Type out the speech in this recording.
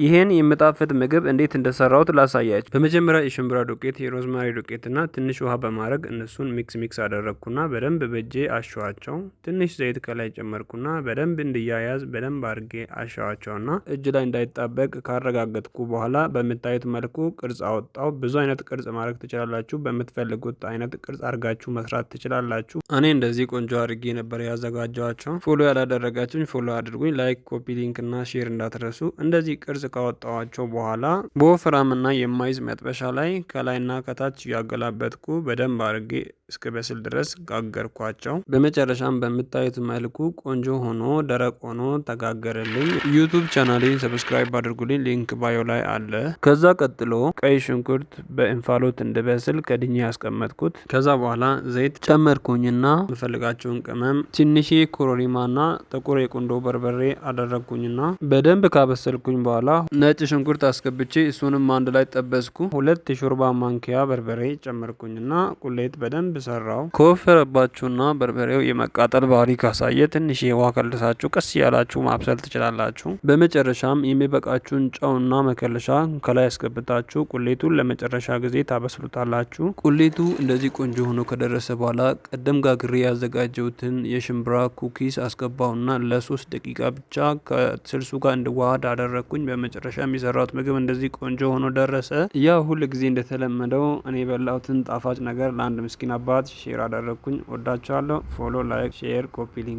ይህን የሚጣፍጥ ምግብ እንዴት እንደሰራሁት ላሳያችሁ። በመጀመሪያ የሽምብራ ዱቄት፣ የ rosemary ዱቄትና ትንሽ ውሃ በማድረግ እነሱን mix mix አደረግኩና በደንብ በእጄ አሸዋቸው። ትንሽ ዘይት ከላይ ጨመርኩና በደንብ እንዲያያዝ በደንብ አድርጌ አሸዋቸውና እጅ ላይ እንዳይጣበቅ ካረጋገጥኩ በኋላ በምታዩት መልኩ ቅርጽ አወጣው። ብዙ አይነት ቅርጽ ማድረግ ትችላላችሁ። በምትፈልጉት አይነት ቅርጽ አድርጋችሁ መስራት ትችላላችሁ። እኔ እንደዚህ ቆንጆ አድርጌ ነበር ያዘጋጀዋቸው። Follow ያላደረጋችሁኝ follow አድርጉኝ። Like፣ copy link እና share እንዳትረሱ። እንደዚህ ቅርጽ ካወጣዋቸው በኋላ በወፍራምና የማይዝ መጥበሻ ላይ ከላይና ከታች እያገላበጥኩ በደንብ አድርጌ እስክበስል ድረስ ጋገርኳቸው። በመጨረሻም በምታዩት መልኩ ቆንጆ ሆኖ ደረቅ ሆኖ ተጋገረልኝ። YouTube ቻናሌን subscribe አድርጉልኝ፣ link bio ላይ አለ። ከዛ ቀጥሎ ቀይ ሽንኩርት በእንፋሎት እንድበስል ከድኜ ያስቀመጥኩት። ከዛ በኋላ ዘይት ጨመርኩኝና የምፈልጋቸውን ቅመም ትንሽ ኮረሪማና ጥቁር የቁንዶ በርበሬ አደረግኩኝና በደንብ ካበሰልኩኝ በኋላ ነጭ ሽንኩርት አስገብቼ እሱንም አንድ ላይ ጠበስኩ። 2 የሾርባ ማንኪያ በርበሬ ጨመርኩኝና ቁሌት በደንብ ሰራው። ከወፈረባችሁና በርበሬው የመቃጠል ባህሪ ካሳየ ትንሽ ውሃ ከልሳችሁ ቀስ እያላችሁ ማብሰል ትችላላችሁ። በመጨረሻም የሚበቃችሁን ጨውና መከለሻ ከላይ አስገብታችሁ ቁሌቱን ለመጨረሻ ጊዜ ታበስሉታላችሁ። ቁሌቱ እንደዚህ ቆንጆ ሆኖ ከደረሰ በኋላ ቀደም ጋግሬ ያዘጋጀሁትን የሽምብራ cookies አስገባውና ለ3 ደቂቃ ብቻ ከስልሱ ጋር እንዲዋሃድ አደረግኩኝ። በመጨረሻ የሰራሁት ምግብ እንደዚህ ቆንጆ ሆኖ ደረሰ። ያው ሁል ጊዜ እንደተለመደው እኔ የበላሁትን ጣፋጭ ነገር ለአንድ ምስኪን አባት share አደረግኩኝ። ወዳችኋለሁ። Follow፣ like፣ share፣ copy link።